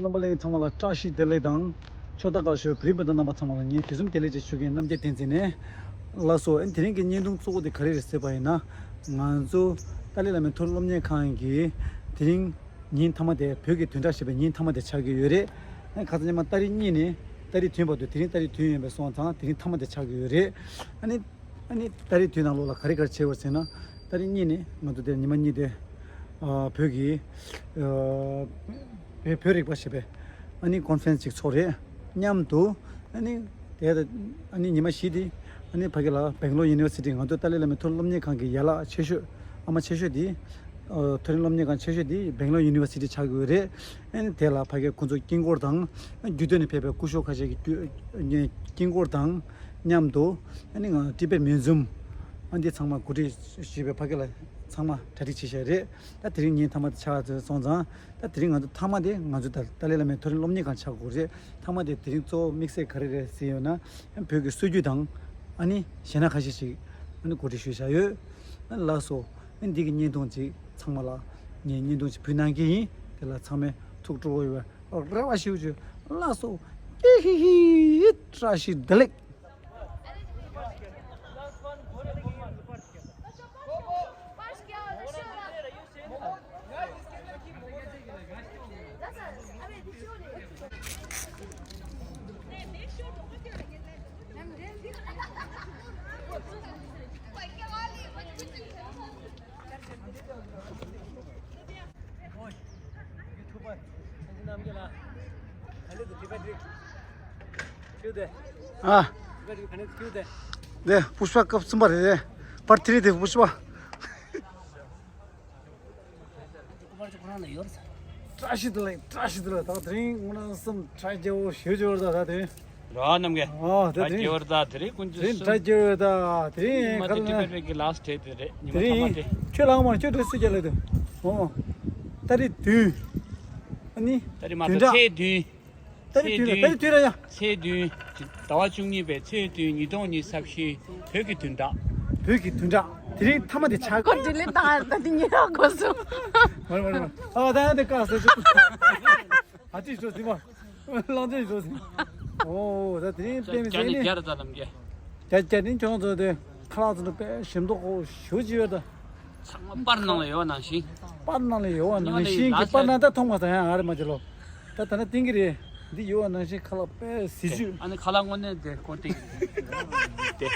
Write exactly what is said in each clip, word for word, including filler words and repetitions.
རྣམ་པ་ལྷན་རྒྱས་ཚང་མ་ལ་བཀྲ་ཤིས་བདེ་ལེགས་དང་། ཕྱག་དར་དཀར་ཞོལ་བོད་རིགས་སྤུན་ཟླ་རྣམ་པ་ཚང་མ་ལ་ངས་དུས་གསུམ་བདེ་ལེགས་ཅེས་ཞུ་མཁན་རྣམ་རྒྱལ་བསྟན་འཛིན་ནས། ལགས་སོ། ཨ་ནི་དེ་རིང་གི་བརྙན་ཐུང་གཙོ་བོ་དེ་ག་རེ་རེད་ཟེར་བ་ཡིན་ན། ང་ཚོ་ཏཱ་ལའི་བླ་མའི་མཐོ་རིམ་སློབ་གཉེར་ཁང་གི་དེ་རིང་ཉིན་མཐའ་མ་དེ། བོད་ཀྱི་བདུན་ཕྲག་ཞེས་པའི་ཉིན་མཐའ་མ་དེ་ཆགས་ཀྱི་ཡོད་རེད། ཨ་ནི་ཁ་སང་ཉི་མ་ཏ་རིག་གཉིས་ནས་ཏ་རིག་བདུན་བར་དུ། དེ་རིང་ཏ་རིག་བདུན་ཡིན་པ་སོང་ཙང་དེ་རིང་མཐའ་མ་དེ་ཆགས་ཀྱི་ཡོད་རེད། ཨ་ནི། ཨ་ནི་ཏ་རིག་བདུན་ནང་ལོགས་ལ་ག་རེ་ག་རེ་བྱས་པ་ཟེར་ན། ཏ་རིག་གཉིས་ནས་ང་ཚོ་དེ་ཉི་མ་གཉིས་དེ། ཨ་བོད་ཀྱི། ཨ་བོད་བོད་རིག་པ་ཞེས་པའི་ཨ་ནི་ཀོན་ཕ་རེན་སི་ཅིག་ཚོགས་རེད། མཉམ་དུ་ཨ་ནི་དེ། ཨ་ནི་ཉི་མ་བཞི་དེ་ཨ་ནི་ཕ་གི་ལ་སྦེང་ལོར་ཡུ་ནི་ཝར་སི་ཊི། ང་ཚོ་ཏཱ་ལའི་བླ་མའི་མཐོ་རིམ་སློབ་གཉེར་ཁང་གི་ཡན་ལག་ཆེ་ཤོས། ཨ་མ་ཆེ་ཤོས་དེ། ཨ་མཐོ་རིམ་སློབ་གཉེར་ཁང་ཆེ་ཤོས་དེ་སྦེང་ལོར་ཡུ་ནི་ཝར་སི་ཊི་ཆགས་ཀྱི་ཡོད་རེད། ཨ་ནི་དེ་ལ་ཕ་གི་ཁོང་ཚོ་དཀྱིལ་འཁོར་དང་། རྒྱུད་སྟོད་ནས་ཕེབས་པའི་སྐུ་ཞབས་ཁ་ཤས་ཀྱི་དཀྱིལ་འཁོར་དང་མཉམ་དུ། ཨ་ནི་ང་ཏི་བེཊ་མིའུ་ཛི་ཡམ། ཨ་འདི་ཚང་མ་གོ་སྒྲིག་ཞུས་པའི་ཕ་གི་ལ་ཚང་མ་གྲ་སྒྲིག་བྱས་བཞག་རེད། ད་དེ་རིང་ཉིན་མཐའ་མ་དེ་ཆགས་སོང་ཙང་། ད་དེ་རིང་ང་ཚོ་མཐའ་མ་དེ་ང་ཚོ་ད་ཏཱ་ལའི་བླ་མའི་མཐོ་རིམ་སློབ་གཉེར་ཁང་ཆགས་དགོས་རེད། མཐའ་མ་དེ་དེ་རིང་གཙོ་བོ་དམིགས་བསལ་ག་རེ་རེད་ཟེར་ཡོད་ན། བོད་ཀྱི་སྲོལ་རྒྱུན་དང་། ཨ་ནི་གཞས་སྣ་ཁ་ཤས་ཤིག་ཨ་ནི་གོ་སྒྲིག་ཞུས་བཞག་ཡོད། ཨ་ནི་ལགས་སོ། ཨ་ནི་འདི་གི་བརྙན་ཐུང་ཅིག་ཚང་མ་ལ་ངས་བརྙན་ཐུང་ཅིག་ཕུལ་གནང་གི་ཡིན། དེ་ལ་ཚང་མས་ཐུགས་སྤྲོ་བོ་ཡོད་པའི་རེ་བ་ཞུ་རྒྱུ། ལགས་སོ། ཀི་ཧི་ཧི། བཀྲ་ཤིས་བདེ་ལེགས། ཨ། དེ་པུཤ་པ་སྐབས་གསུམ་པ་རེད། པར་ཐི་རི་དེ་པུཤ་པ། བཀྲ་ཤིས་བདེ་ལེགས། བཀྲ་ཤིས་བདེ་ལེགས། ད་དེ་རིང་ངོ་ན་བསམ་གྲ་རྒྱས་པོ་ཞེ་པོ་ཅིག་ཡོད་རེད། ད་དེ་རིང་ར་ནམ་གེ། ཨོ་ད་དེ་རིང་གྲ་རྒྱས་པོ་རེད། ད་དེ་རིང་དཀོན་མཆོག་གསུམ། དེ་རིང་གྲ་རྒྱས་པོ་རེད། ད་དེ་རིང་ཉི་མ་ཁ་དེ་ལ་ཊི་བེཊ་བོད་ཀྱི་ལ་སི་ཊི་ཌེ་དེ་རེད། ཉི་མ་དེ་ཐ་མ་རིང་དེ། ཁྱོད་ལ་ངོ་མ་ཁྱོད་འགྲོ་སྲིད་རྒྱ་ལ་དུ། ཨོ། ཏ་རིག་བདུན། ཨ་ནི་ཏ་རིག་མ་བདུན་གཏོགས་ཕྲག་ཚེས་བདུན། ཏ་རིག་བདུན་ར། ཏ་རིག་བདུན་ར་ཡ། ཚེས་བདུན། ཟླ་བ་བཅུ་གཉིས་པའི་ཚེས་བདུན། ཉིས་སྟོང་ཉི་ཤུ་རྩ་བཞི། བོད་ཀྱི་བདུན་ཕྲག་བོད་ཀྱི་བདུན་ཕྲག་དེ་རིང་མཐའ་མ་དེ་ཆགས། ཀོ་ཌི་ལི་ཏང་ད་དེ་ཉེ་རང་གོ་སོང་། མ་རེད་མ་རེད་མ་རེད། ཨ་ད་ཡང་དེ་བཀག་ཟེར་ཆུ། ཨ་ཅིག་ཤོག་ཟིན་པ། གླང་ཆེན་ཤོག་ཟིན། ཨོ་ད་དེ་རིང་དཔེ་མི་སྲིད་ནི། རྒྱ་ནི་རྒྱ་ར་ད་ལམ་རྒྱ། རྒྱ་རྒྱ་ནི་ཁྱོད་ཚོ་དེ་ཁ་ལག་ཚོ་དཔེ་ཞིམ་མདོག་ཁོག་ཞུ་ཅི་ཡོད་ད། ཚང་མ་པར་ནང་ལ་ཡོད་ནང་བཞིན། པར་ནང་ལ་ཡོད་པ་ནང་བཞིན་གྱི་པར་ནང་ད་མཐོང་མ་སོང་ཡང་ཨ་རེ་མ་བྱེད་ལོ། ད་ད་ན་ཏིང་གི་རེད། འདི་ཡོད་པ་ནང་བཞིན་ཁ་ལག་དཔེ་ཟི་བཅུད། ཨ་ནི་ཁ་ལག་དངོས་གནས་དེ་ཁོ་ཏིང་དེ།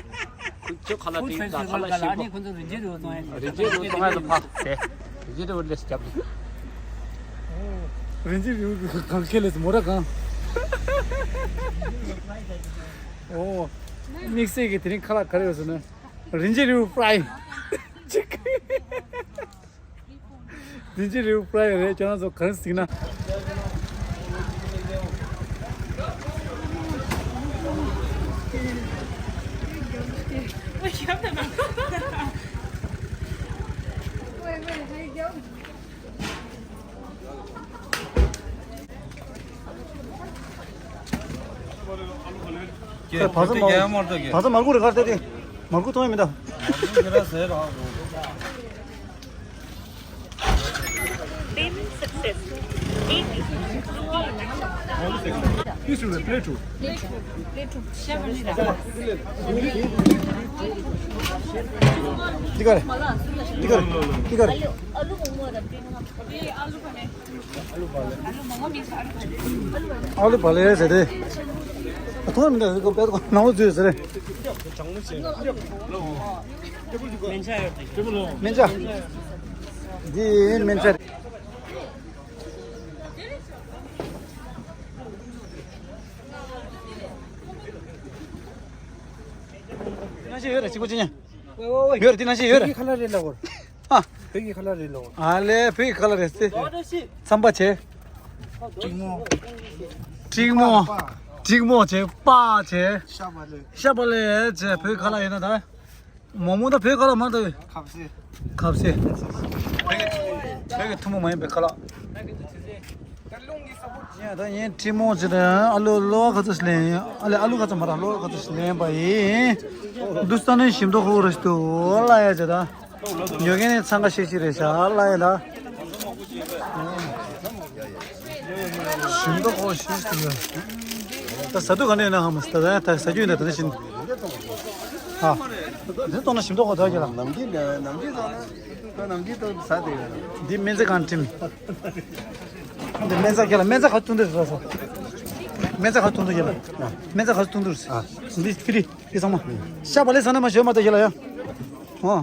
ཁོ་ཚོ་ཁ་ལག་ཏིང་ད་ཁ་ལག་ཞིམ་པོ། ཨ་ནི་ཁོ་ཚོ་རིན་ཆེན་རི་བོ་གཏོང་ཡ། རིན་ཆེན་རི་བོ་གཏོང་ཡ་ལ་ཕ་དེ། རིན་ཆེན་རི་བོ་ལས་རྒྱབ། རིན་ཆེན་རི་བོ་གང་ཁེ་ལས་མོ་ར་གང་། ཨོ། དམིགས་བསལ་གྱི་དེ་རིང་ཁ་ལག་ག་རེ་ཡོད་ཟེར་ན། རིན་ཆེན་རི་བོ་ཕ་རའི་ཅིག། རིན་ཆེན་རི་བོ་ཕ་རའི་རེད། ཁྱེད་རང་ཚོ་ག་རེ་ཟིག་ན། ཁྱེད་བ་ཚྭ་མ། བ་ཚྭ་མར་ཁུ་རེ་གར་ཏེ་ཏེ། མར་ཁུ་གཏོང་ཡ་མི་འདུག Payment success. Payment success. འདི་ག་རེ། འདི་ག་རེ། འདི་ག་རེ། ཨ་ལུ་བ་ལེ་ཟེར་ཏེ། ཐོག་མི་འདུག་ཟེར་གོ་པས་ནང་ལོགས་འཛུལ་ཟེར། སྨན་ཆ། འདི་སྨན་ཆ། ནང་བཞིན་ཡོད་རེད། གཅིག་པོ་གཅིག་ཉན། ཡོད་རེད། དེ་ནང་བཞིན་ཡོད་རེད། ཁ་ལག་རེད་ལ་འོར། ཨ། བོད་ཀྱི་ཁ་ལག་རེད་ལོ། ཨ་ལེ་བོད་ཀྱི་ཁ་ལག་རེད་ཟེར། ཚམ་པ་བྱས། ཀྲིག་མོ། ཀྲིག་མོ་བྱས། པ་བྱས། ཤ་བ་ལེ། ཤ་བ་ལེ་བྱས། བོད་ཀྱི་ཁ་ལག་ཡིན་ན་ད། མོག་མོག་ད་བོད་ཀྱི་ཁ་ལག་མ་ད། ཁ་ཟས། ཁ་ཟས། བོད་ཀྱི་ཐུན་མོང་མ་ཡིན་པའི་ཁ་ལག་ཡ་ད་ཡིན། ཀྲིག་མོ་བྱས་ད། ཨ་ལུ་ལོ་ག་ཚོད་ལེན། ཨ་ལེ་ཨ་ལུ་ག་ཚོད་མ་ར་ལོ་ག་ཚོད་ལེན་པ་ཡིན། འདུག་ས་ནས་ཞིམ་མདོག་ཁོག་རེ་ཞིག་འདུག་ལ་ཡ་བྱས་ད། ཉོ་མཁན་ནི་འཚང་ཁ་ཤིག་ཤིག་རེད་ཤག་ལ་ཡ་ད། ཞིམ་མདོག་ཁོག་ཤིག་ཟེར་ཡ། ད་ཟ་དུས་ག་ནས་ཡོད་ན་ཧ་མ་ཟེར། ད་ད་ཟ་རྒྱུ་ཡིན་ད་ད་ནས་ཤིན། ཨ། འདི་གཏོང་ན་ཞིམ་མདོག་ཁོག་ད་རྒྱ་ལ། ནམ་རྒྱུན་ནམ་རྒྱུན་གཏོང་ན་ཁོ་ནམ་རྒྱུན་གཏོང་ཟ་དེ་ཡོད། འདི་སྨན་རྩྭ་གང་ཁྲིམས། འདི་སྨན་རྩྭ་རྒྱ་ལ་སྨན་རྩྭ་ག་ཚོད་བཏུང་འདུག་ཟེར་ཟ། སྨན་རྩྭ་ག་ཚོད་བཏུང་འདུག་རྒྱ་ལ། སྨན་རྩྭ་ག་ཚོད་བཏུང་འདུག་ཟེར། འདི་ཕི་རི་འདི་ཚང་མ། ཤ་བ་ལེ་ཟ་ན་མ་ཞོ་མ་ད་རྒྱ་ལ་ཡ། ཨོ།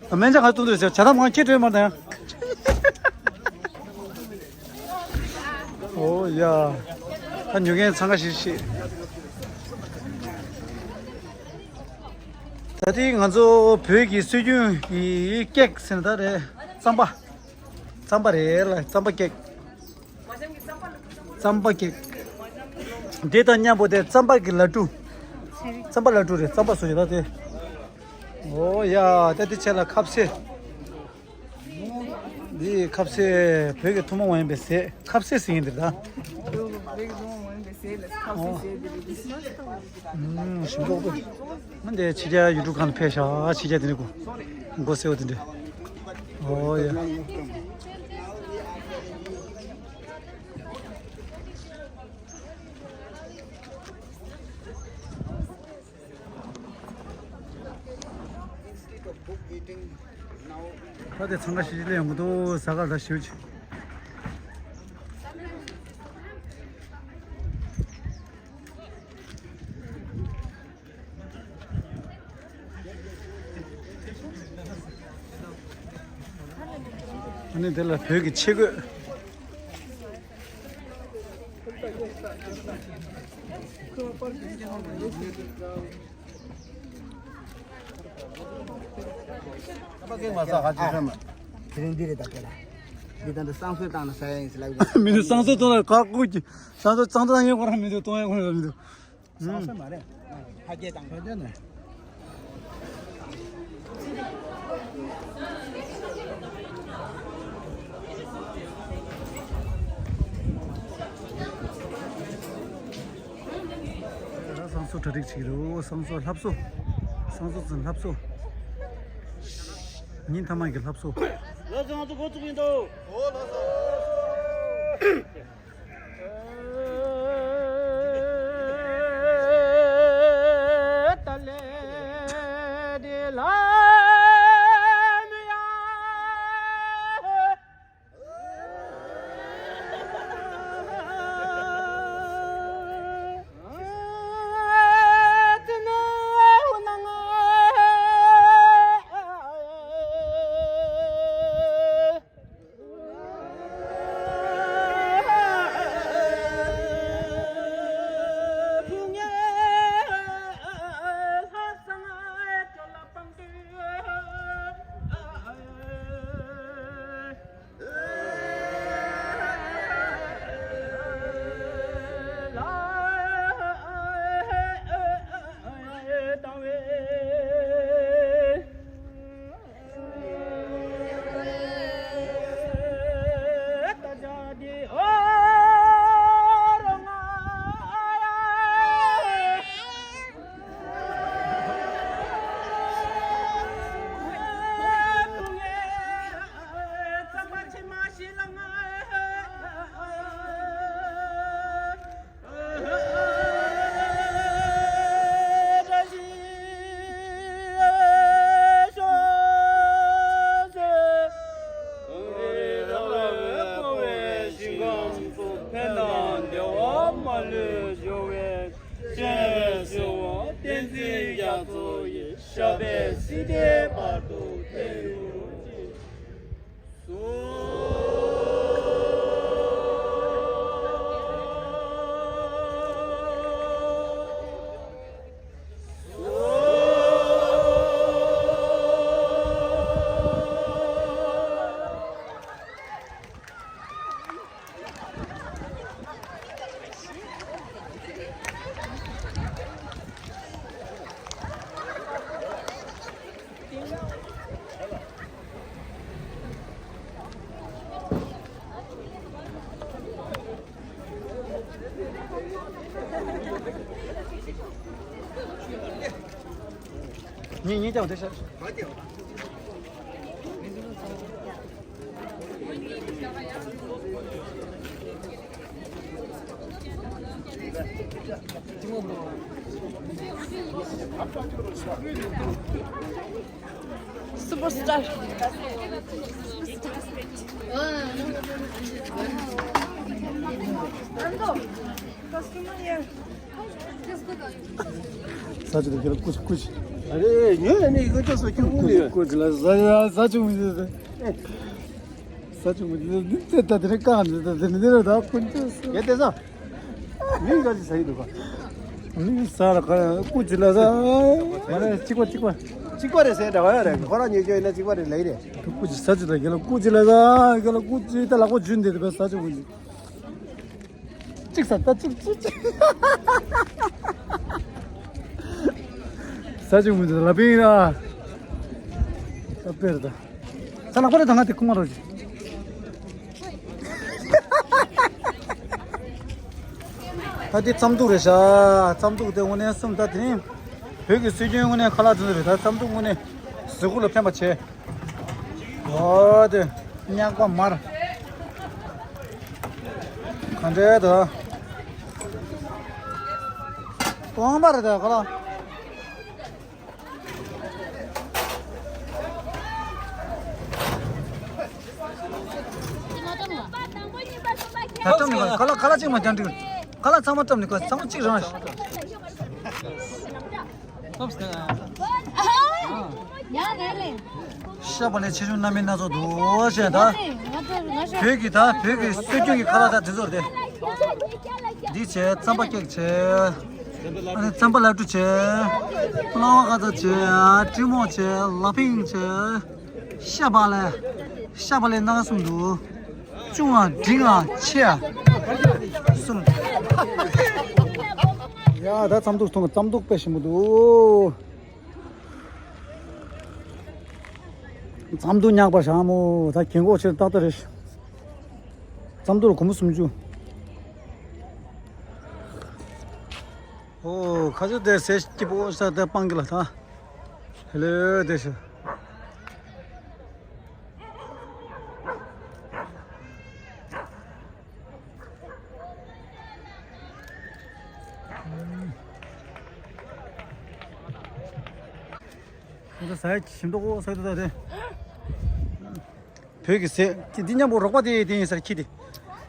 སྨན་རྩྭ་ག་ཚོད་བཏུང་འདུག་ཟེར་བྱ་ཐབས་ངང་ཁྱེད་སྤྲོད་མ་དང་། ཨོ་ཡ། ད་ཉོ་མཁན་འཚང་ཁ་ཤིག་ཤིག་ད་ལྟའི་ང་ཚོ་བོད་ཀྱི་སྲོལ་རྒྱུན་གྱི་ཀེག་ཟེར་ན་ད་རེད། རྩམ་པ། རྩམ་པ་རེད་ལ་རྩམ་པ་ཀེག་རྩམ་པ་ཀེག་དེ་དང་མཉམ་པོ་དེ་རྩམ་པ་གི་ལ་ཀྲུ། རྩམ་པ་ལ་ཀྲུ་རེད། རྩམ་པ་བཟོ་ཡོད་ད་དེ། ཨོ་ཡ། ད་དེ་ཆེ་ལ་ཁབ་སེ། འདི་ཁབ་སེ་བོད་ཀྱི་ཐུན་མོང་མ་ཡིན་པའི་ཟས། ཁབ་སེ་ཟེར་ཡིན་འདིར་ད། ཨུམ། ཞིམ་མདོག་པོ། མི་འདི་ཕྱི་རྒྱལ་ཡུལ་གྲུ་ཁང་ཕེབས་ཤག་ཕྱི་རྒྱལ་དེ་ནི་གོ། མགོ་སེར་བ་དེ་འདྲ། ཨོ་ཡ། ད་དེ་འཚང་ཁ་ཤིག་ཤིག་ལས་ཡོང་གི་འདུག་ཟ་ག་ད་ཞིའུ་ཆེ། ཨ་ནི་དེ་ལ་བོད་ཀྱི་ཆས་གོས། དེ་རིང་འདི་རེད་ད་སྐད་ལ། འདི་ད་འདི་བསང་གསོལ་བཏང་ན་ཟ་ཡ་ཡིན་ཟེར་ལབ་ཀྱི་འདུག་མི་འདུག་བསང་གསོལ་གཏོང་ལ་ག་ཀུ་ཀྱི་བསང་གསོལ་གཙང་དག་ཡོད་ཁོ་རང་མི་འདུག་གཏོང་ཡ་ཁོ་རང་མི་འདུག་བསང་གསོལ་མ་རེད། ཕ་སྐད་བཏང་ཕ་སྐད་ནས། བསང་གསོལ་གྲ་སྒྲིག་བྱེད་ཀྱི་རེད། བསང་གསོལ་ལྷ་གསོལ། བསང་གསོལ་ཚུན་ལྷ་གསོལ། ཉིན་ཐ་མ་གི་ལྷ་གསོལ། ལོ་ཚང་ཚོ་འགོ་ཚུགས་ཡིན་འདུག་འོ་ལོ་ཚང་། ཕན་དང་བདེ་བ་མ་ལུས་འབྱུང་བའི་སྤྱན་རས་གཟིགས་དབང་བསྟན་འཛིན་རྒྱ་མཚོ་ཡི་ཞབས་པད་སྲིད་མཐའི་བར་དུ་བརྟན་གྱུར་ཅིག་ཉིན་ཉིན་ཀྱང་དེ་ཤ། ད་ལྟ་ང་ཚོ་ལྷ་ས་ལ་ཡོད་པ་ཡིན་ན་ང་ཚོ་ལྷ་ས་ལ་ཡོད་པ་ཡིན་ན་ང་ཚོ་ལྷ་ས་ལ་ཡོད་པ་ཡིན་ན་ང་ཚོ་ལྷ་ས་ལ་ཡོད་པ་ཡིན་ན། Superstar. ས་ཆ་དེ་ཁྱེད་ལ་ཀུ་ཅི་ཀུ་ཅི། ཨ་རེ་ཉོས་ནས་ཡིག་ཚོགས་སུ་ཁྱོད་ཀུ་ཅི་ཀུ་ཅི་ལ་ཟ་ཡ་ས་ཆུང་མི་ཟེར། ས་ཆུང་མི་ཟེར་འདི་ལྟ་དེ་རེ་ཀ་འདི་ལྟ་དེ་ནི་དེ་རེ་ད་ཀུན་ཅི་ཟེར། ཡ་དེ་ས། མིང་ག་ཅི་ཟ་ཡི་འདུག་ག་མིང་ཟ་ར་ག་ཀུ་ཅི་ལ་ཟ། ང་ལ་གཅིག་པ་གཅིག་པ། གཅིག་པ་རེད་ཟེར་འདྲ་བ་ཡ་རེད། ཁོ་རང་ཉོས་ཀྱོ་ཡིན་ན་གཅིག་པ་རེད་ལེ་རེད། ཀུ་ཅི་ས་ཆུ་ད་ག་ལ་ཀུ་ཅི་ལ་ཟ། ག་ལ་ཀུ་ཅི་ད་ལག་པ་འཇུ་འདི་དེ་བས་ས་ཆུང་མི་འདུག་གཅིག་ཟ་ད་གཅིག་གཅིག་གཅིག་ས་ཆུང་མི་འདུག་ལ་པིང་ཨ། ད་དཔེར་ད། ས་ལག་པ་རེ་ད་ང་དེ་ཁུག་མ་རོགས་ཅིག་ད་འདི་རྩམ་ཐུག་རེད་ཤག་རྩམ་ཐུག་དེ་དངོས་གནས་གསུམ་ད་དེ་རིང་བོད་ཀྱི་སྲོལ་རྒྱུན་དངོས་གནས་ཁ་ལག་དེ་ཚོ་རེད། ད་རྩམ་ཐུག་དངོས་གནས་གཟུགས་པོ་ལ་ཕན་པ་བྱས། འོ་དེ་སྙག་པ་མར། ག་འདྲའི་ད། སྟོང་པ་རེད་ད་ཁ་ལག་ད་བཀྲམ་ནས་ཁ་ལག་ཁ་ལག་གཅིག་མ་བཀྲམ་འགྲིག་ཁ་ལག་ཚང་མ་བཀྲམ་ནས་ཁ་ཚང་མ་གཅིག་རང་། ཡང་རེད་ལེ། ཤ་བག་ལེབ་ཆེ་ཆུང་སྣ་མིན་སྣ་ཚོགས་འདུག་ཞེས་ད། བོད་ཀྱི་ད་བོད་ཀྱི་སྲོལ་རྒྱུན་གྱི་ཁ་ལག་ད་དེ་ཚོ་རེད། འདི་བྱས་རྩམ་པ་ཀེག་བྱས། ཨ་ནི་རྩམ་པ་ལ་ཀྲུ་བྱས། གླང་བ་ཁ་ཚ་བྱས། ཀྲི་མོག་བྱས། ལ་ཕིང་བྱས། ཤ་བག་ལེབ། ཤ་བག་ལེབ་སྣ་ཁ་གསུམ་འདུག་ཆུང་བ་འབྲིང་བ་ཆེ་བ་གསུམ། ཡ་ད་རྩམ་ཐུག་འཐུང་། རྩམ་ཐུག་དཔེ་ཞིམ་པོ་འདུག་རྩམ་ཐུག་ཉག་པ་ཞག་མོ་ད་གྱེན་གོག་ཆེར་ཏག་ཏག་རེད། རྩམ་ཐུག་ལ་སྒོར་མོ་སུམ་ཅུ། ཨོ་ཁ་ཆུ་དེ་ཟས་སྐྱིད་པོ་ས་དེ་སྤང་གི་ལ་ད། ཧེ་ལེ་དེ་ཤི། ཁོང་ཚོ་ཟ་ཡ་ཞིམ་མདོག་ཁོག་ཟ་དུས་ད་དེ། བོད་ཀྱི་ཟས་ཀྱི་འདི་མཉམ་པོ་རོགས་པ་དེ་དེ་ཡིན་ས་རེད་ཁྱི་དེ།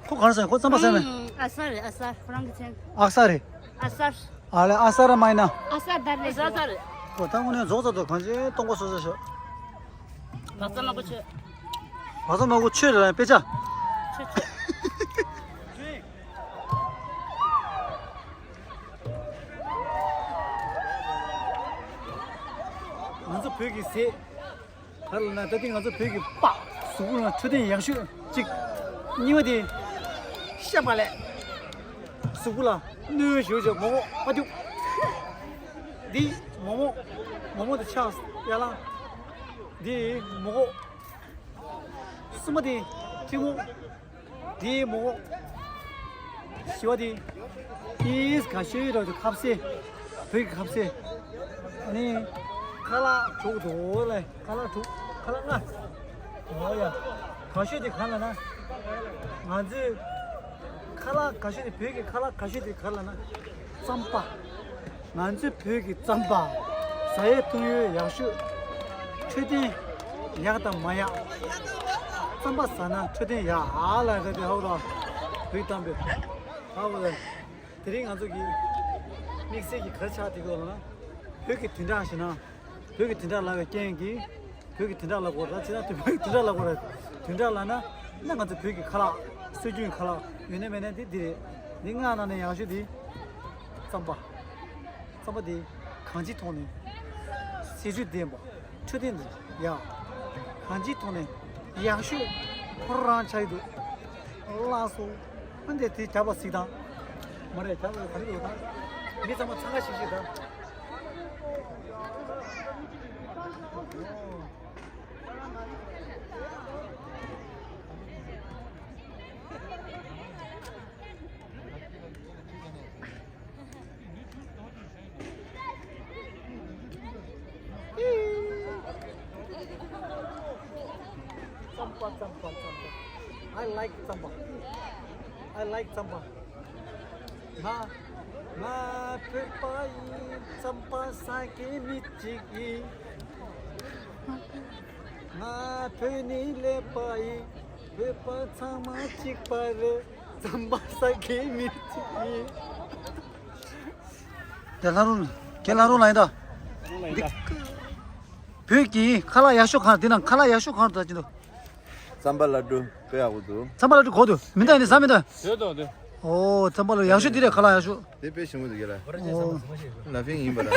ཁོ་ག་རེ་ཟ། ཁོ་རྩམ་པ་ཟ་ནས། ཨ་ས་རེད། ཨ་ས་ཁོ་རང་གི་མཚན། ཨ་ས་རེད། ཨ་ས། ཨ་ལེ་ཨ་ས་ར་མ་ཡིན་ན། ཨ་ས་ད་རེད། ཨ་ས་ད་རེད། ཁོ་ད་དངོས་གནས་རྫོགས་ཚར་དུས་གང་ཅི་གཏོང་གོ་སོ་སོ་ཤོག་བག་ཚ་མ་གོ་ཆོད། བག་ཚ་མ་གོ་ཆོད་རེད་དཔེ་ཆ། ཆོད་ཆོད། ང་ཚོ་བོད་ཀྱི་ཟས། ག་རེ་ལབ་ན་ད་ལྟ་ང་ཚོ་བོད་ཀྱི་པགས་གཟུགས་པོ་ལ་འཕྲོད་བསྟེན་ཡག་ཤོས་གཅིག་གཉིས་པ་དེ་ཤ་བག་ལེབ། གཟུགས་པོ་ལ་གནོད་ཤོས་ཤོས་མོག་མོག་པ་ཏུ། འདི་མོག་མོག་མོག་མོག་དེ་ཆགས་ཡ་ལང་། འདི་མོག་མོག་གསུམ་པ་དེ་ཁྲི་མོག་འདིའི་མོག་མོག་བཞི་བ་དེ། ཨིས་ག་ཤོད་རོགས་དེ་ཁ་ཟས། བོད་ཀྱི་ཁ་ཟས། ཨ་ནི། ཁ་ལག་དྲུག་འདུག་ལེ། ཁ་ལག་དྲུག་ཁ་ལག་ལྔ། འོ་ཡ། ག་ཤོད་དེ་ག་ལ་ན། ང་ཚོས། ཁ་ལག་ག་ཤོད་དེ་བོད་ཀྱི་ཁ་ལག་ག་ཤོད་དེ་ག་ལ་ན། རྩམ་པ། ང་ཚོའི་བོད་ཀྱི་རྩམ་པ། ཟ་ཡས་འཐུང་ཡས་ཡག་ཤོས། འཕྲོད་བསྟེན་ཡག་དང་མ་ཡག་རྩམ་པ་ཟ་ན་འཕྲོད་བསྟེན་ཡག་ཨ་ལ་རེད་དེ་ཧའོ་ར། བོད་གཏམ་དཔེ། ཧའོ་ར། དེ་རིང་ང་ཚོ་གི་དམིགས་བསལ་གྱི་ག་རེ་ཆགས་བསྡད་ཡོད་ལབ་ན། བོད་ཀྱི་བདུན་ཕྲག་ཞེ་ན། བོད་ཀྱི་བདུན་ཕྲག་ལབ་པའི་རྐྱེན་གྱིས། བོད་ཀྱི་བདུན་ཕྲག་ལབ་དགོས་རེད། ད་ཅི་ན་བོད་ཀྱི་བདུན་ཕྲག་ལབ་དགོས་རེད། བདུན་ཕྲག་ལབ་ན། ན་ང་ཚོ་བོད་ཀྱི་ཁ་ལག་སྲོལ་རྒྱུན་ཁ་ལག་ཡོད་ན་མེད་ན་འདི་འདི་རེད། འདི་ལྔ་ནང་ནས་ཡག་ཤོས་འདི། རྩམ་པ། རྩམ་པ་འདི་གང་ཅིའི་ཐོག་ནས་ཟས་བཅུད་ལྡན་པ། འཕྲོད་བསྟེན་དུ་ཡག་གང་ཅིའི་ཐོག་ནས་ཡག་ཤོས་ཁོ་རང་ཆགས་ཀྱི་འདུག་ལགས་སོ། ཨ་འདི་དེ་རྒྱབ་ལ་གཟིགས་དང་། མ་རེད། རྒྱབ་ལ་ག་རེ་ཡོད་དང་། མི་ཚང་མ་འཚང་ཁ་ཤིག་ཤིག་དང་། རྩམ་པ་རྩམ་པ་རྩམ་པ། I like རྩམ་པ། I like རྩམ་པ། ང་ ང་བོད་པ་ཡིན། རྩམ་པ་ཟ་མཁན་མི་གཅིག་ཡིན། ང་བོད་ནས་སླེབས་པ་ཡིན། བོད་པ་ཚང་མ་གཅིག་པ་རེད། རྩམ་པ་ཟ་མཁན་མི་གཅིག་ཡིན། དེ་ལྷ་རུང་། ཁྱེད་ལྷ་རུང་ལ་ཡིན་ད། འདི། བོད་ཀྱི་ཁ་ལག་ཡག་ཤོས་གང་། དེ་ནང་ཁ་ལག་ཡག་ཤོས་གང་འདུག་ཅི་འདུག་རྩམ་པ་ལ་ཀྲུ་དཔེ་ཡག་པོ་འདུག་རྩམ་པ་ལ་ཀྲུ་གོ་འདུག་མི་འདུག་ནི་ཟ་མི་འདུག་དེ་དང་དེ། ཨོ། རྩམ་པ་ལ་ཡག་ཤོས་དེ་རེད། ཁ་ལག་ཡག་ཤོས། དེ་དཔེ་ཞིམ་པོ་འདུག་ལ། ཨོ། ལ་ཕིང་ཡིན་པ་ར།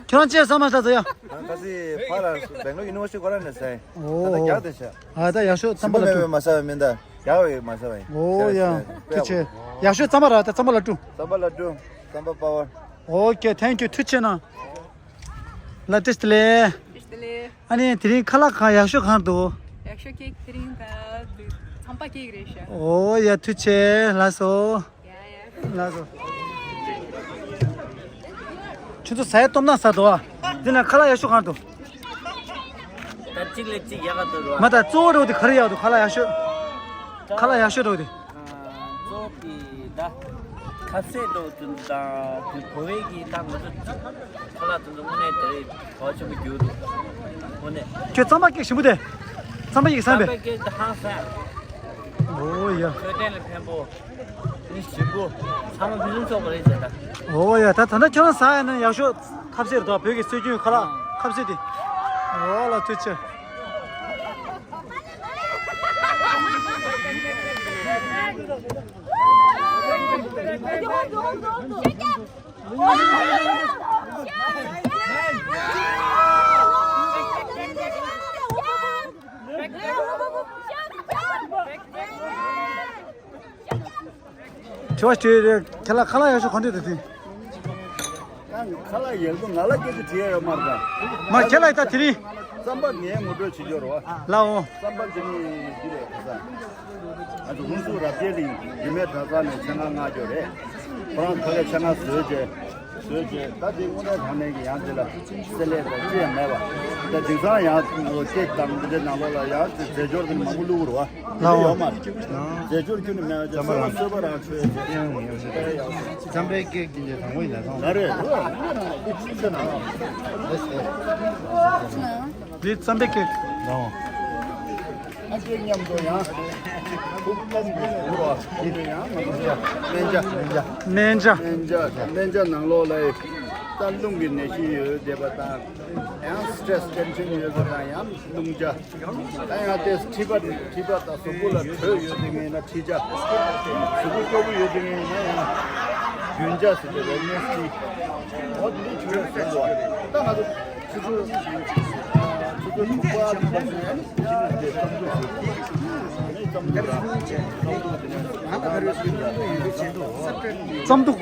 ཁྱོད་རང་ཅི་ཟ་མ་ཟ་ཟ་ཡ། ང་ཁ་སི་ཕ་ལ་སུ་བེང་ལོར་ཡུ་ནི་ཝར་སི་ཊི་གོ་ར་ནས་ཟ་ཡིན། ད་ད་ཨོ། རྒྱག་དེ་ཤ། ཨ་ད་ཡག་ཤོས་རྩམ་པ་ཞིམ་པོ་ལ་མེད་ཀྲུ། པའི་མ་ཟ་བའི་མི་འདུག་རྒྱག་བའི་མ་ཟ་བ་ཡིན། ཨོ་ཡ། ཐུགས་རྗེ་ཆེ། ཡག་ཤོས་རྩམ་པ་ར། ད་རྩམ་པ་ལ་ཀྲུ། རྩམ་པ་ལ་ཀྲུ། རྩམ་པ་པ་ཝར། ཨོ་ཀེ། ཐེང་ཀྱུ། ཐུགས་རྗེ་ཆེ་གནང་། ལ་བཀྲ་ཤིས་བདེ་ལེགས། བཀྲ་ཤིས་བདེ་ལེགས། ཨ་ནི་དེ་རིང་ཁ་ལག་གང་ཡག་ཤོས་གང་འདུག་ཡག་ཤོས་ཀེག་དེ་རིང་ད་རྩམ་པ་ཀེག་རེད་ཤག་ཨོ་ཡ། ཐུགས་རྗེ་ཆེ། ལགས་སོ། ཡ་ཡ། ལགས་སོ། ཁྱོད་ཚོ་ཟ་ཡ་སྟོབས་ན་ཟ་དོ་ཨ། འདི་ན་ཁ་ལག་ཡག་ཤོས་གང་འདུག་ད་གཅིག་ལས་གཅིག་ཡག་ག་འདུག་རོ། མ་ད་གཙོ་བོ་རོ་དེ་ག་རེ་ཡག་འདུག་ཁ་ལག་ཡག་ཤོས། ཁ་ལག་ཡག་ཤོས་རོ་དེ། གཙོ་བོ་གི་ད་ཁ་ཟས་འདྲ་བོ་དེ་ཚོ་དང་དེ་བོད་པའི་གི་ད་ང་ཚོ་ཁ་ལག་དེ་ཚོ་དངོས་གནས་དེ་རེད། གོ་ཆེན་པོ་རྒྱུག་འདུག་དངོས་གནས། ཁྱོད་རྩམ་པ་ཀེག་ཞིམ་པོ་དེ། རྩམ་པ་ཀེག་བསམ་པས། རྩམ་པ་ཀེག་དེ་ཧང་སང་། ཨོ་ཡ། འཕྲོད་བསྟེན་ལ་ཕན་པོ། མི་ཞིམ་པོ། ཚང་མ་ཕུན་སུམ་ཚོགས་པ་རེད་ཟེར་ད། ཨོ་ཡ། ད་ད་ལྟ་ཁྱོད་རང་ཟ་ཡ་ན་ཡག་ཤོས་ཁ་ཟས་རེད་དོ། བོད་ཀྱི་སྲོལ་རྒྱུན་ཁ་ལག་ཁ་ཟས་དེ། ཨོ་ལ་ཐུགས་རྗེ་ཆེ། ཆེ་བ་ཆེ་རེད། ཁྱེད་ལ་ཁ་ལག་ཡག་ཤོས་ག་འདྲ་འདུག་དེ། ཁ་ལག་ཡག་པོ་ང་ལ་སྐད་ཆ་དྲིས་ཡ་ཡོད་མ་རེད་ད། མ་ཁྱེད་ལ་ཡི་ད་དེ་རིང་། རྩམ་པ་ངས་ངོ་སྤྲོད་བྱེད་རྒྱུ་རེད་བ། ལའོ། རྩམ་པ་འདི་ནི་འདི་རེད་ཁ་སང་། ང་ཚོ་ཧུན་སུར་རབ་རྒྱས་གླིང་རྒྱུད་སྨད་གྲྭ་ཚང་ནས་ཆེད་མངགས་མངགས་རྒྱུ་རེད། ཁོ་རང་ཕ་གིར་ཆེད་མངགས་བཟོས་རྗེས། བཟོས་རྗེས་ད་དེ་དངོས་གནས་དྲང་གནས་ཀྱི་ཡང་དེ་ལ་བསྲེ་ལྷད་དང་ཅི་ཡང་མེད་པ། ད་དེང་སང་ཡང་ཀེག་དང་འདི་འདྲའི་ནང་ལོགས་ལ་ཡང་རྫས་སྦྱོར་དེ་མང་པོ་བླུགས་རེད་བ། འདི་ལའོ། ཡོད་མ་རེད། རྫས་སྦྱོར་ཁྱོན་ནས་མེད་པ་ཅིག་རྩམ་པ་རང་། སོས་པ་རང་ཆོས་ཡག་ཡོད། རྩམ་པའི་ཀེག་དེ་འདྲ་དང་པོ་ཡིན་ད་སོང་། ང་རེད་ལོ་ཡང་ལོ་ཡང་ལོ་ཡང་ལོ་ཡང་ལོ་ཡང་། འདི་རྩམ་པའི་ཀེག་རང་། ཨ་ཅེ་མཉམ་དུ་ཡང་ཁུག་ཀྱོག་གི་འུར་བ་འདི་ཡང་ང་ཚོ་སྨན་ཇ། སྨན་ཇ། སྨན་ཇ། སྨན་ཇ། སྨན་ཇ་ནང་ལོགས་ལ་ད་རླུང་གི་ནད་གཞི་ཡོད་བསྡད་པ་དང་། ཡང་སི་ཊེ་རེ་སི་ཊེན་ཤན་ཡོད་པ་དང་ཡང་རླུང་ཇ། ད་ཡང་དེ་མཁྲིས་པ་མཁྲིས་པ་དང་གཟུགས་པོ་ལ་དྲོད་ཡོད་དེ་ངེས་ན་མཁྲིས་ཇ། གཟུགས་པོ་སྐྱོ་པོ་ཡོད་དེ་ངེས་ན་ཡང་རྒྱུན་ཇ་ཟེར་ཏེ་རེད་ནས་སི། འོ་དེ་འདྲའི་ཆུ་ཡོད་ཟེར་འདུག་ད་ང་ཚོ་ཆུ་ཚོད་ཆུ་ཚོད་དྲུག་པ་དེ་ནས་ཅི་ནས་དེ་རྩམ་ཐུག་ཟེར། ནས་རྩམ་ཐུག་ར་རྩམ་ཐུག་དེ་ནས་རྩམ་ཐུག་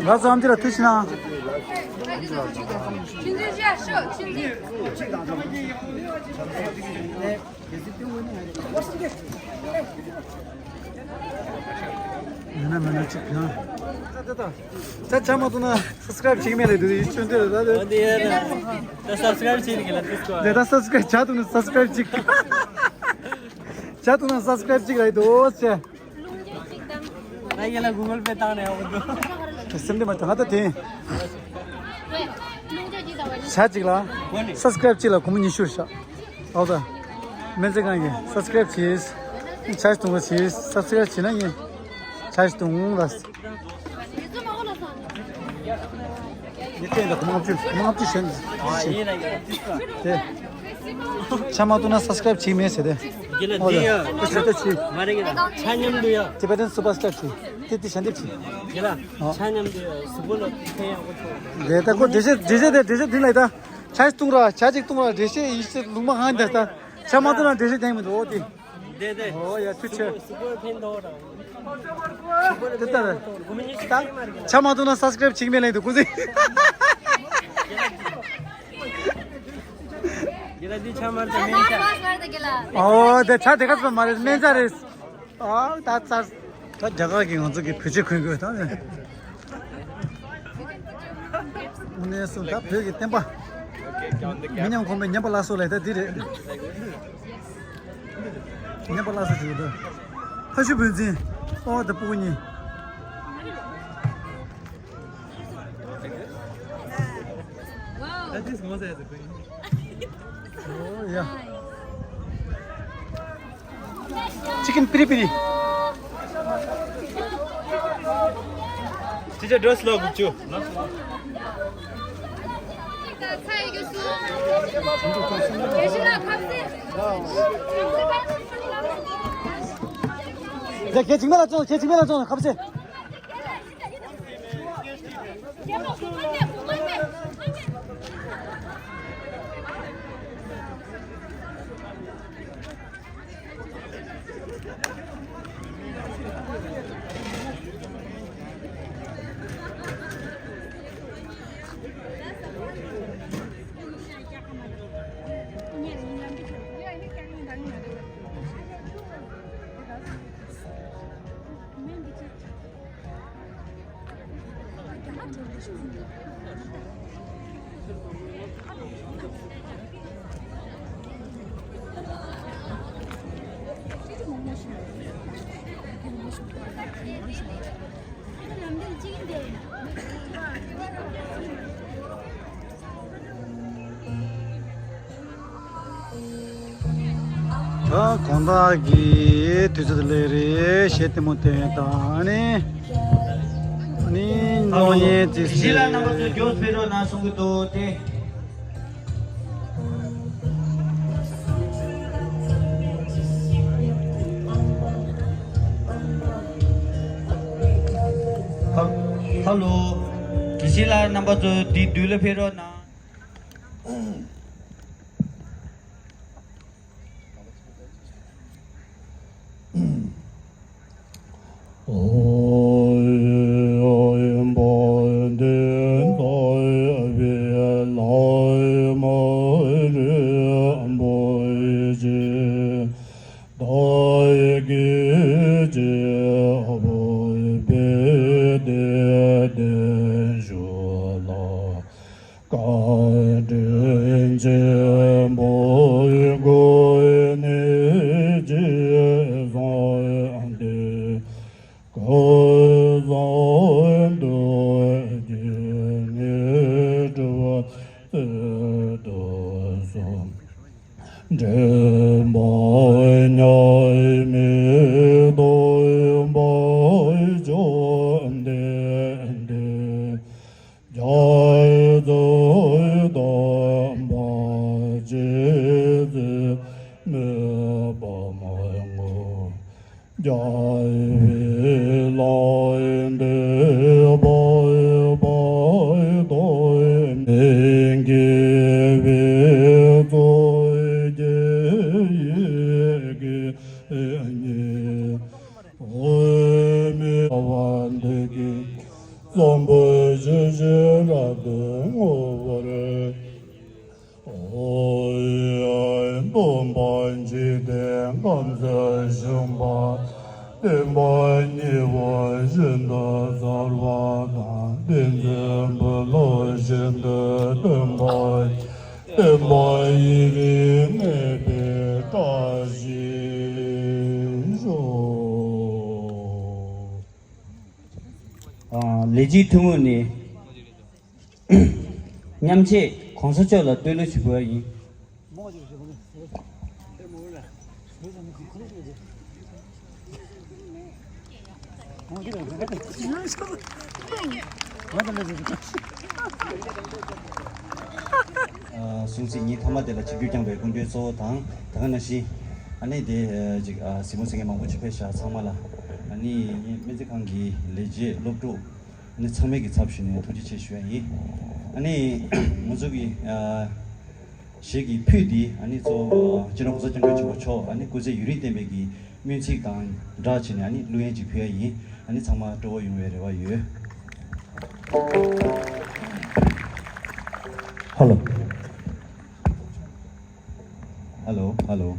ང་ཚོ་ཨམ་ཅི་ལ་ཐུགས་ཆེ་ན། ཡིན་ན་མིན་ན་ཅིག་ཡང་། ད་ཆ་མ་ཐུབ་ན་སབ་སི་ཀ་རེབ་བྱེད་ཀྱི་མེད་ལ་འདུག་ཡིད་ཆོས་འདི་ལ་ད་འདི་ཡིན་ན་ད་སབ་སི་ཀ་རེབ་བྱེད་ཀྱི་ལ་འདུག་གོ་ད་ད་སབ་སི་ཀ་རེབ་བྱ་ཐུབ་ན་སབ་སི་ཀ་རེབ་ཅིག་བྱ་ཐུབ་ན་སབ་སི་ཀ་རེབ་ཅིག་ལ་ཡིན་འདུག་ཟེར། ད་ཡིན་ལ་གུ་གལ་པེ་བཏང་ནས་འོང་འདུག་སེམས་འདི་མ་ཐང་ད་དེ། བྱ་གཅིག་ལ་སབ་སི་ཀ་རེབ་གཅིག་ལ་སྒོར་མོ་ཉི་ཤུ་རེད་ཤག་ཨོ་ད། སྨན་རྩིས་ཁང་གི་སབ་སི་ཀ་རེབ་བྱས། ཆ་ཞིག་གཏོང་བ་བྱས། སབ་སི་ཀ་རེབ་བྱས་ན་ཡིན། ཆ་ཞིག་གཏོང་ལ། ཡིན་ཏན་ད་གོ་མང་བཅུ་གོ་མང་བཅུ་ཞན་ཞིག་དེ། ཆ་མ་གཏོང་ན་སབ་སི་ཀ་རེབ་བྱེད་མེད་ཟེར་ཏེ། རྒྱུ་ལ་ཨོ་ད། འདི་ཡ་དེ་ཞུ་ད་ཆི། མ་རེད་གི་ལ་ཆ་མཉམ་དུ་ཡ། ཏི་བེ་ཏན་སུ་པར་སི་ཊར་བྱས། དེ་དེ་ཞལ་འདེབས་བྱས། རྒྱུ་ལ་ཨོ། ཆ་མཉམ་དུ་ཡ་གཟུགས་པོ་ལ་ཕན་ཡག་པོ་ཐོགས། དེ་ད་ཁོ་འགྲེལ་བཤད་འགྲེལ་བཤད་དེ་འགྲེལ་བཤད་དེ་ལ་ད། ཆ་ཞིག་གཏོང་ར་ཆ་ཞིག་གཏོང་ར་འགྲེལ་བཤད་ཡིན་ཞིག་ལུང་མ་ཧང་དེ་ད། ཆ་མ་གཏོང་ན་འགྲེལ་བཤད་ཀྱང་མི་འདུག་ཨོ་དེ། དེ་དེ། ཨོ་ཡ་ཐུགས་ཆེ། གཟུགས་པོ་ལ་ཕན་ཐོགས་ར། དེ་ལྟར། ཆ་མ་གཏོང་ན་སབ་སི་ཀ་རེབ་བྱེད་ཀྱི་མེད་ལེ་འདུག་ཀུ་ཟིག་ཡིན་ན་འདི་ཆ་མ་གཏོང་སྨན་ཆ། ཨོ་དེ་ཆ་དེ་ག་ཚོད་མ་རེད་སྨན་ཆ་རེད། ཨོ་ད་ཚར། ད་རྒྱ་གར་གྱི་ང་ཚོ་གི་བོད་ཆས་གོན་དགོས་ད་ནི། དངོས་གནས་སོང་ད་བོད་ཀྱི་བསྟན་པ། མི་ཉམས་གོང་འཕེལ་ཉམས་པ་སླར་གསོ་ལས་ད་འདི་རེད། ཉམས་པ་སླར་གསོ་བྱེད་དགོས་འདུག་ཕ་ཤུལ་བུ་འཛིན། ཨོ་ད་སྤུ་གུ་གཉིས། Wow. That is Moses. Oh, yeah. Chicken piri piri. Teacher, dress lo, guchu. ད་ཁྱེད་ཅིག་མེད་ལ་བཙོང་། ཁྱེད་ཅིག་མེད་ལ་བཙོང་། ཁ་ཟས། ད་དགོང་དག་གི་དུས་ཚོད་ལས་རེད། གཞས་ལྟད་མོ་སྟོན་དང་ནི། ཨ་ནི་གློག་བརྙན་བརྩེགས་གཟིགས། ལ་རྣམ་པ་ཚོ་མགྱོགས་སྤེལ་རོགས་གནང་གསུང་གི་འདུག་སྟེ། ཧ་ཧ་ལོ། དགེ་བཤེས་ལགས་རྣམ་པ་ཚོ་འདི་མདུན་ལ་ཕེབས་རོགས་གནང་། བཀའ་དྲིན་ཆེན་པོའི་སྒོ་ནས་རྗེས་བཟུང་སྟེ། སྐུ་གསུང་ཐུགས་ཀྱི་ངེས་གྲུབ་སྩལ་དུ་གསོལ། འདྲེན་པ་མཉམ་མེད་སྟོན་པ་བཅོམ་ལྡན་འདས། རྒྱ་མཚོ་དང་པ་ཇི་སྲིད་མེད་པ་མ་ངོ་། རྒྱལ་བའི་ལམ་འདི་འཕགས་པ་དང་མི་དགེ་བའི་ཚོགས་ཀྱིས་ཡི་གེ་ཉིད་འོད་མའི་བ་འདི་གི་བསམ་པ་ཇི་བཞིན་རབ་ཏུ་བསྔོ་བར། ཨོ་ཡ། སྟོན་པ་འཇིག་རྟེན་ཁམས་སུ་བྱོན་པ། བསྟན་པ་ཉེ་བར་ཤིན་ཏུ་གསལ་བ་དང་། བསྟན་འཛིན་པོ་ལ་ཤིན་ཏུ་སྟོན་པ། བསྟན་པ་ཡུན་རིང་གནས་པའི་བཀྲ་ཤིས་ཤོག། ཨ། ལས་བྱེད་ཐུན་མོང་ནས་མཉམ་ཆས་གོང་ས་མཆོག་ལ་བསྟོད་གླུ་ཞུ་དགོས་ཡིན། ཨ། སྲུང་བརྩི་ཉིན་ཐ་མ་དེ་ལ་ཆིབས་བསྒྱུར་བསྐྱངས་པའི་སྐུ་མགྲོན་གཙོ་བོ་དང་། ད་ག་ནང་བཞིན་ཨ་ནི་དེ་ཅིག་ཨ། གཟིགས་མོ་གཟིགས་མཁན་མང་པོ་ཅིག་ཕེབས་ཤག་ཚང་མ་ལ་ཨ་ནི་ངའི་སྨན་རྩིས་ཁང་གི་ལས་བྱེད་སློབ་ཕྲུག་ཨ་ནི་ཚང་མའི་གི་ཚབ་ཞུས་ནས་ཐུགས་རྗེ་ཆེ་ཞུ་ཡ་ཡིན། ཨ་ནི་ང་ཚོ་གི་ཨ། གཞས་ཀྱི་ཕུད་འདི་ཨ་ནི་གཙོ་བོ་སྤྱི་ནོར་༸གོང་ས་༸སྐྱབས་མགོན་ཆེན་པོ་མཆོག་ཨ་ནི་སྐུ་ཚེ་ཡུན་རིང་བརྟན་པའི་གི་སྨོན་ཚིག་དང་སྦྲགས་བྱས་ནས་ཨ་ནི་གླུ་ཡན་ཅིག་ཕུལ་ཡ་ཡིན། ཨ་ནི་ཚང་མ་སྤྲོ་བོ་ཡོང་བའི་རེ་བ་ཡོད། ཧ་ལོ། ཧ་ལོ། ཧ་ལོ།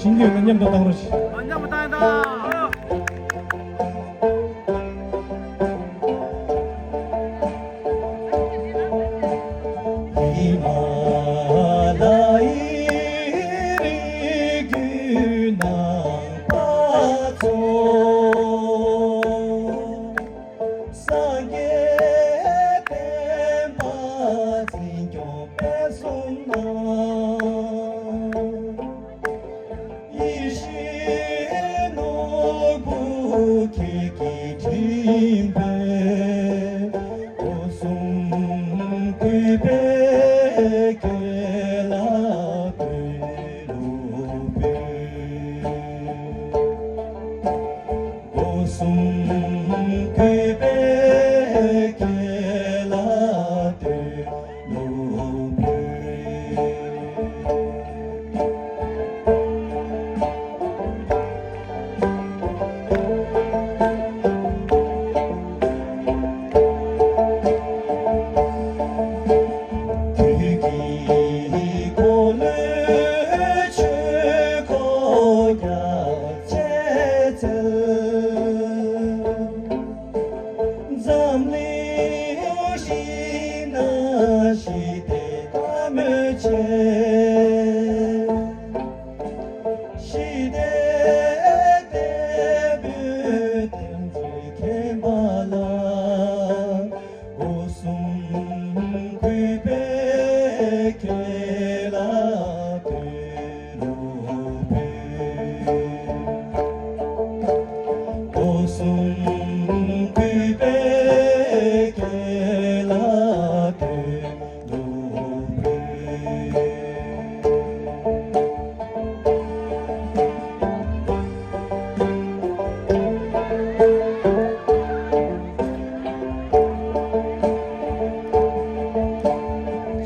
ཤེས་ཀྱི་ཡོད་ན་མཉམ་དུ་བཏང་རོགས་ཞེས། མཉམ་དུ་བཏང་ཡིན་ད། ཧི་མ་ལ་ཡའི་རི་རྒྱུད་ནང་པ་ཚོ། སངས་རྒྱས་བསྟན་པ་འཛིན་སྐྱོང་སྤེལ་གསུམ་གནང་། ཡེ་ཤེས་ནོར་བུ་ཁྱེད་ཀྱི་དྲིན་པས། སྒོ་གསུམ་གུས་པས་ཁྱེད་ལ་བསྟོད་གླུ་འབུལ། སྒོ་གསུམ་གུས་པས་ཁྱེད་ལ་བསྟོད་གླུ་འབུལ། དུས་ཀྱི་འཁོར་ལོའི་ཆོས་འཁོར་རྒྱ་ཆེ་ཚལ། འཛམ་གླིང་ཞིང་ན་ཞི་བདེ་དང་མོས་ཆེ། ཞི་བདེ་དེད་དཔོན་བསྟན་འཛིན་མཁྱེན་པ་ལ། སྒོ་གསུམ་གུས་པས་ཁྱེད་ལ་བསྟོད་གླུ་འབུལ། སྒོ་གསུམ་གུས་པས་ཁྱེད་ལ་བསྟོད་གླུ་འབུལ།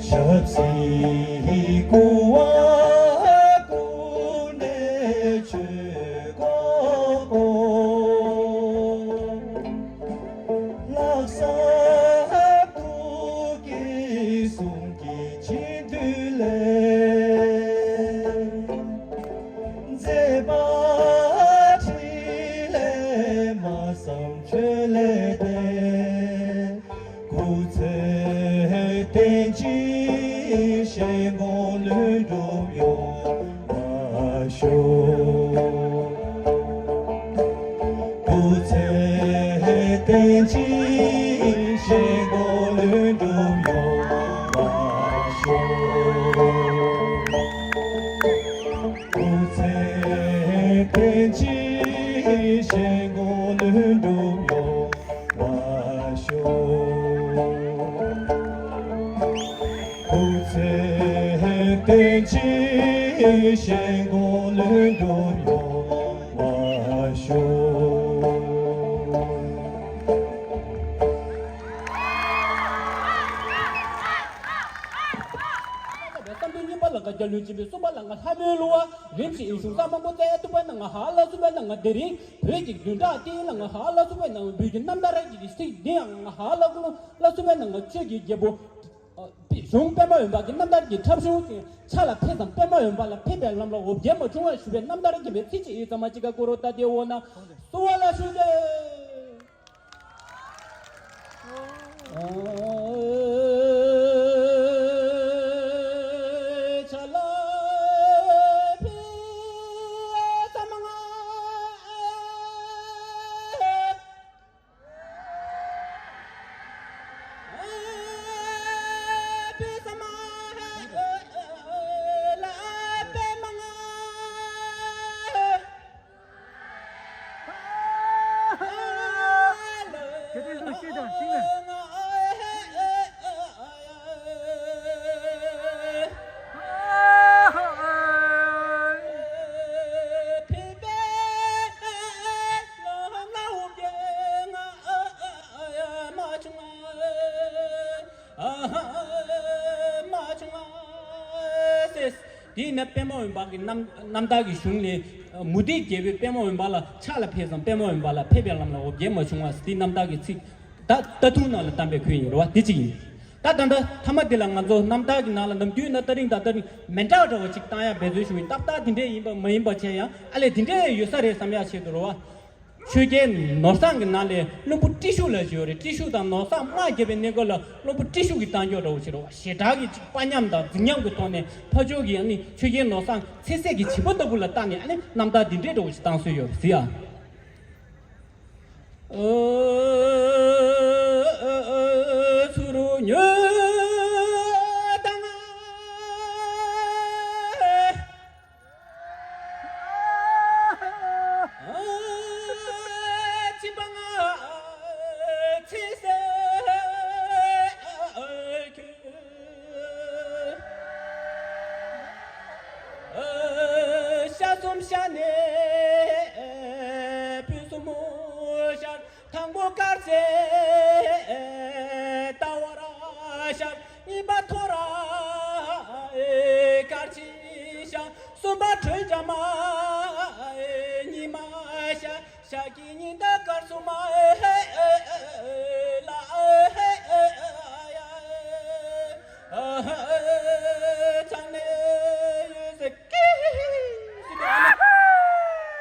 ཆབ་སྲིད་བཀུར་བ་ཀུན་ནས་ཆོས་འཁོར་བསྐོར། ལྷག་བསམ་ཐུགས་ཀྱི་གསུང་གི་བྱིན་མཐུ་ལས། མཛད་པ་ཕྲིན་ལས་སྨྲ་བསམ་བརྗོད་ལས་འདས། སྐུ་ཚེ་བརྟན་ཅིང་གཞན་ཀུན་ལྷུན་གྲུབ་ཡོང་བར་ཤོག། སྐུ་ཚེ་བརྟན་ཅིང་གཞན་ཀུན་ལྷུན་གྲུབ་ཡོང་བར་ཤོག། སྐུ་ཚེ་བརྟན་ཅིང་གཞན་ཀུན་ལྷུན་གྲུབ་ཡོང་བར་ཤོག། སྐུ་ཚེ་བརྟན་ཅིང་གཞན་ཀུན་ལྷུན་གྲུབ་ཡོང་བར་ཤོག། བསམ་དོན་གཉིས་པ་ལ་དགའ་རྒྱལ་བློན་ཆེན་པོའི། གསུམ་པ་ལ་ང་ལྷ་མོའི་གླུ་བ། རིམ་བཞིན་ཡིད་གཞུང་ས་མང་པོ་བཙལ་ཐུབ་པ་ན་ང་ཧ་ལ་སུ་པ་ན་ང་དེ་རིང་བོད་ཀྱི་བདུན་ཕྲག་སྟེང་ལ་ང་ཧ་ལ་སུ་པ་ན་བོད་ཀྱི་རྣམ་ཐར་གྱི་ཚིག་འདི་ཡང་ང་ཧ་ལ་ཀུ་ལ་སུ་པ་ན་ང་ཆོས་ཀྱི་རྒྱལ་པོ། གཞུང་པདྨ་འོད་འབར་གྱི་རྣམ་ཐར་གྱི་འཁྲབ་གཞུང་ཅན། ཕྱག་ལ་ཕེབས་སམ་པདྨ་འོད་འབར་ལ། ཕེབས་པའི་ལམ་ལ་འོ་བརྒྱལ་མ་བྱུང་བར་ཞུ་བའི་རྣམ་ཐར་རྒྱས་པའི་ཚིག་གཅིག་ཡིན་ཙམ་མ་གཅིག་ཀ་ཀོ་རོ་ཏ་ཏེ་འོ་ན་སུ་བ་ལ་ཞུ་ཏེ། དེས་ན་པདྨ་འོད་འབར་གྱི་རྣམ་རྣམ་ཐར་གྱི་གཞུང་ལས། མུ་སྟེགས་རྒྱལ་པོས་པདྨ་འོད་འབར་ལ། ཕྱག་ལ་ཕེབས་སམ་པདྨ་འོད་འབར་ལ། ཕེབས་པའི་ལམ་ལ་འོ་བརྒྱལ་མ་བྱུང་བ། དེའི་རྣམ་ཐར་གྱི་ཚིག་ད་ད་དུང་ནང་ལ་བཏང་པའི་ཁུལ་ཡིན་རེད་བ། དེ་གཅིག་ཡིན། ད་ད་ལྟ་མཐའ་མ་འདི་ལ་ང་ཚོ་རྣམ་ཐར་གྱི་ནང་ལ་ནམ་རྒྱུན་ན་ད་རིང་ད་ད་རིང་མི་འདྲ་བ་འདྲ་བོ་ཅིག་བཏང་ཡ་འབད་བརྩོན་ཞུ་ཡིན། ཏག་ཏག་དེ་འདྲས་ཡིན་པ་མ་ཡིན་པ་བྱས་ཡང་ཨ་ལས་དེ་འདྲས་ཡོད་ས་རེད་བསམ་ཡ་ཆེད་དུ་རེད་བ། ཆོས་རྒྱལ་ནོར་བཟང་གི་ནང་ལས་བློན་པོ་ཏྲི་ཤུ་ལབ་ཅིག་ཡོད་རེད། ཏྲི་ཤུ་དང་ནོར་བཟང་དམག་རྒྱབ་པའི་གནས་སྐབས་ལ་བློན་པོ་ཏྲི་ཤུ་གིས་བཏང་རྒྱུ་འདྲ་བོ་ཞིག་རེད་བ། ཞེ་དྲག་གི་ཅིག་དཔའ་ཉམས་དང་རྫིག་ཉམས་ཀྱི་ཐོག་ནས་ཕར་ཕྱོགས་ཀྱི་ཨ་ནི་ཆོས་རྒྱལ་ནོར་བཟང་ཚེ་ཟད་ཀྱི་བྱིས་པ་ལྟ་བུ་ལ་བལྟས་ནས་ཨ་ནི་རྣམ་ཐར་འདི་འདྲས་འདྲ་བོ་ཞིག་བཏང་སྲོལ་ཡོད་རེད་ཟེར་ཡ། ཤ་གསུམ་ཤར་ནས་སྤུན་གསུམ་ཤར། དང་པོ་དཀར་ཟས་ལྟ་བར་ཤར། གཉིས་པ་ཐོ་ར་དཀར་ཆེན་ཤར། གསུམ་པ་དྲོད་འཇམ་མ་ཉི་མ་ཤར། ཤར་གྱི་ཉི་ཟླ་སྐར་གསུམ་མ་ལ་ཚང་ནས་ཡོད་ཟེར་ཀི་ཟེར་དུས་ཨ་ནི་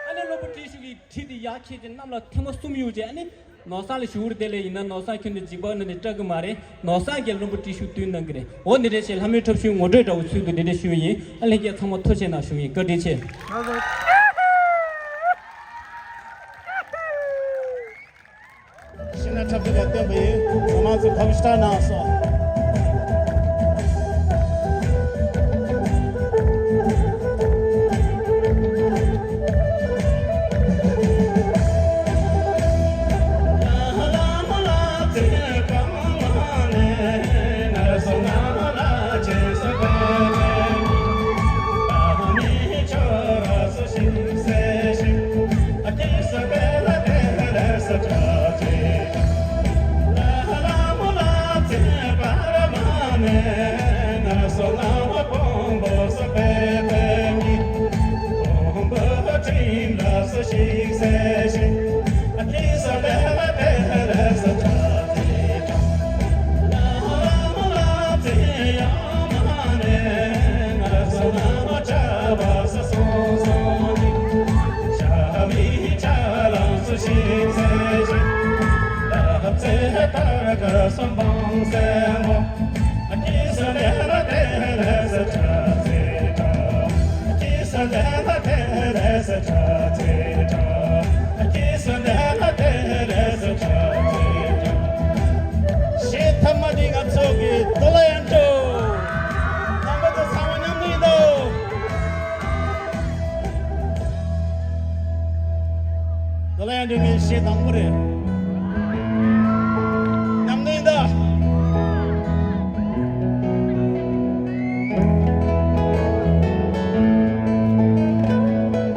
ཨ་ནི་བློན་པོ་ཏྲི་ཤུ་གིས་གྲི་དེ་ཡར་ཁྱེར་ཏེ་གནམ་ལ་ཐེངས་མ་གསུམ་གཡུགས་རྗེས་ཨ་ནི། ནོར་བཟང་ལ་ཞུ་བར་དེ་ལས་ཡིན་ན་ནོར་བཟང་ཁྱོན་ནས་འཇིགས་པ་ནང་ནས་སྐྲག་གི་མ་རེད། ནོར་བཟང་གིས་བློན་པོ་ཏྲི་ཤུ་བཏུལ་གནང་གི་རེད། འོ་འདི་འདྲས་བྱས་ལྷ་མོའི་འཁྲབ་གཞུང་ངོ་སྤྲོད་འདྲ་བོ་ཚུལ་དུ་འདི་འདྲས་ཞུ་བ་ཡིན། ཨ་ལྷན་རྒྱས་ཚང་མ་ཐུགས་རྗེ་གནང་ཞུ་ཡིན། བཀའ་དྲིན་ཆེ། ཤིང་ནགས་འཁྲབ་སྟོན་ལ་བསྟན་པ་ཡིན། ང་མང་ཚོ་ཕབ་ཤི་ཏྲ་གནང་སོང་། གཞས་ཐ་མ་འདི་ང་ཚོ་གི་རྡོ་ལ་ཡང་འགྲོ། རྣམ་པ་ཚོ་ཚང་མ་མཉམ་དུ་ཡིན་དོ། རྡོ་ལ་ཡང་འགྲོ་ངའི་གཞས་དང་པོ་རེད། མཉམ་དུ་ཡིན་དོ།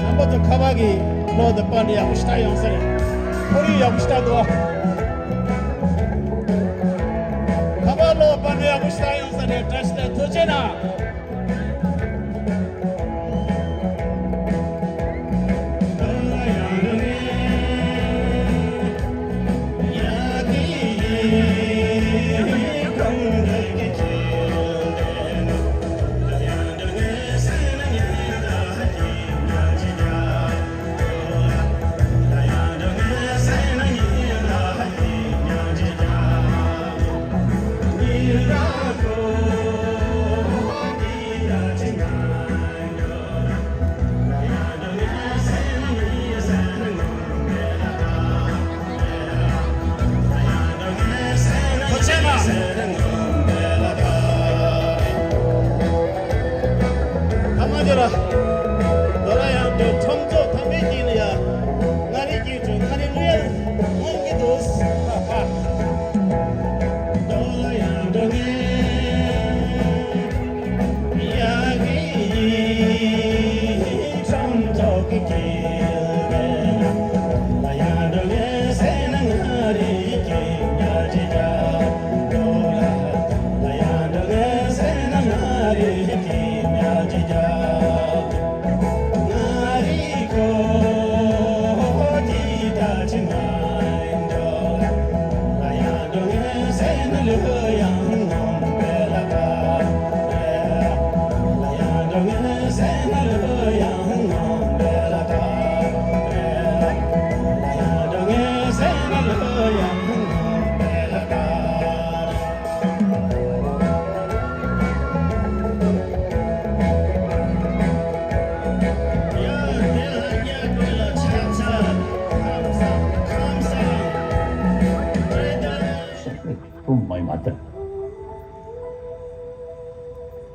རྣམ་པ་ཚོ་ཁ་པར་གྱི་གློག་དེ་པར་འདི་ཡག་པོ་ཞེ་དྲག་ཡོང་ས་རེད། ཁོར་ཡུག་ཡག་པོ་ཞེ་དྲག་འདུག་ཁ་པར་གློག་པར་འདི་ཡག་པོ་ཞེ་དྲག་ཡོང་ས་རེད། བཀྲ་ཤིས་བདེ་ལེགས། ཐུགས་རྗེ་གནང་། ཐ་མ་དེ་ལ། རྡོ་ལ་ཡང་འགྲོ། ཁྲོམ་ཚོགས་དམ་པའི་དཀྱིལ་ལ་ཡ། མངའ་རིས་ཀྱི་འགྲོ། མངའ་རིས་གླུ་ཡར་ངོམ་གྱི་འདུག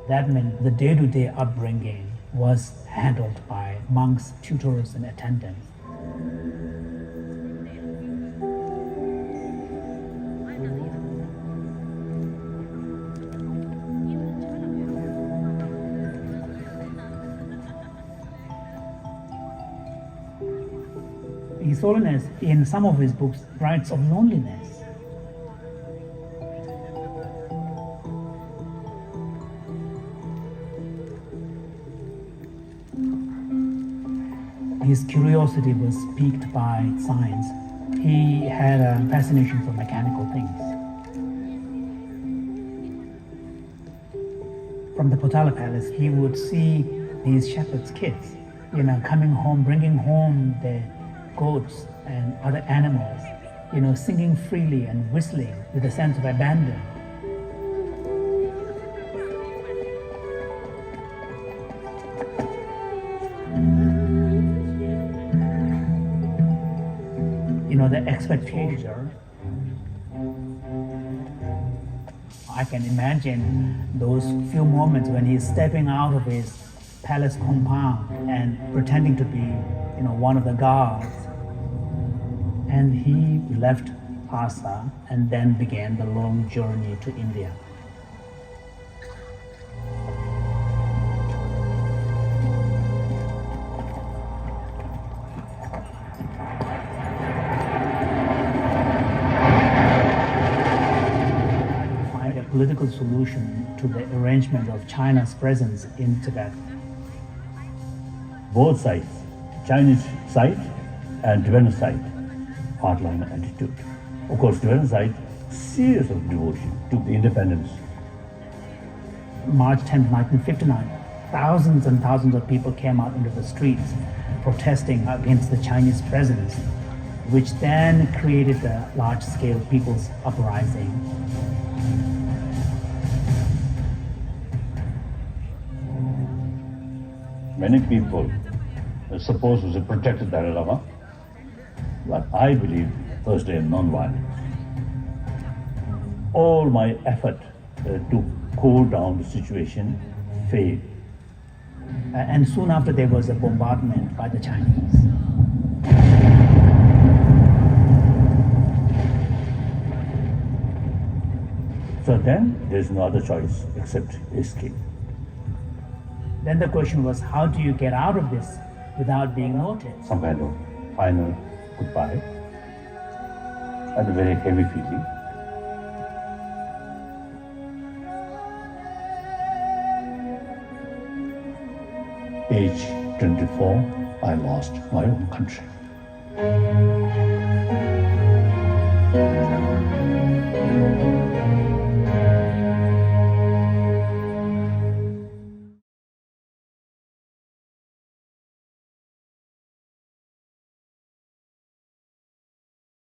That meant the day to day upbringing was handled by monks, tutors, and attendants. His Holiness, in some of his books, writes of loneliness. His curiosity was piqued by science. He had a fascination for mechanical things. From the Potala Palace, he would see these shepherds' kids, you know, coming home, bringing home their goats and other animals, you know, singing freely and whistling with a sense of abandon. You know, the expectation. I can imagine those few moments when he's stepping out of his palace compound and pretending to be, you know, one of the guards. And he left Lhasa and then began the long journey to India. Find a political solution to the arrangement of China's presence in Tibet. Both sides, Chinese side and Tibetan side, hardline attitude. Of course, Tibetan side, serious of devotion to the independence. March tenth, nineteen fifty-nine, thousands and thousands of people came out into the streets protesting against the Chinese presence, which then created a large-scale people's uprising. Many people suppose to protect the Dalai Lama, but I believe first day non-violence. All my effort uh, to cool down the situation failed. Uh, and soon after, there was a bombardment by the Chinese. So then, there's no other choice except escape. Then the question was, how do you get out of this without being noticed? Some kind of final goodbye and a very heavy feeling. Age twenty-four, I lost my own country.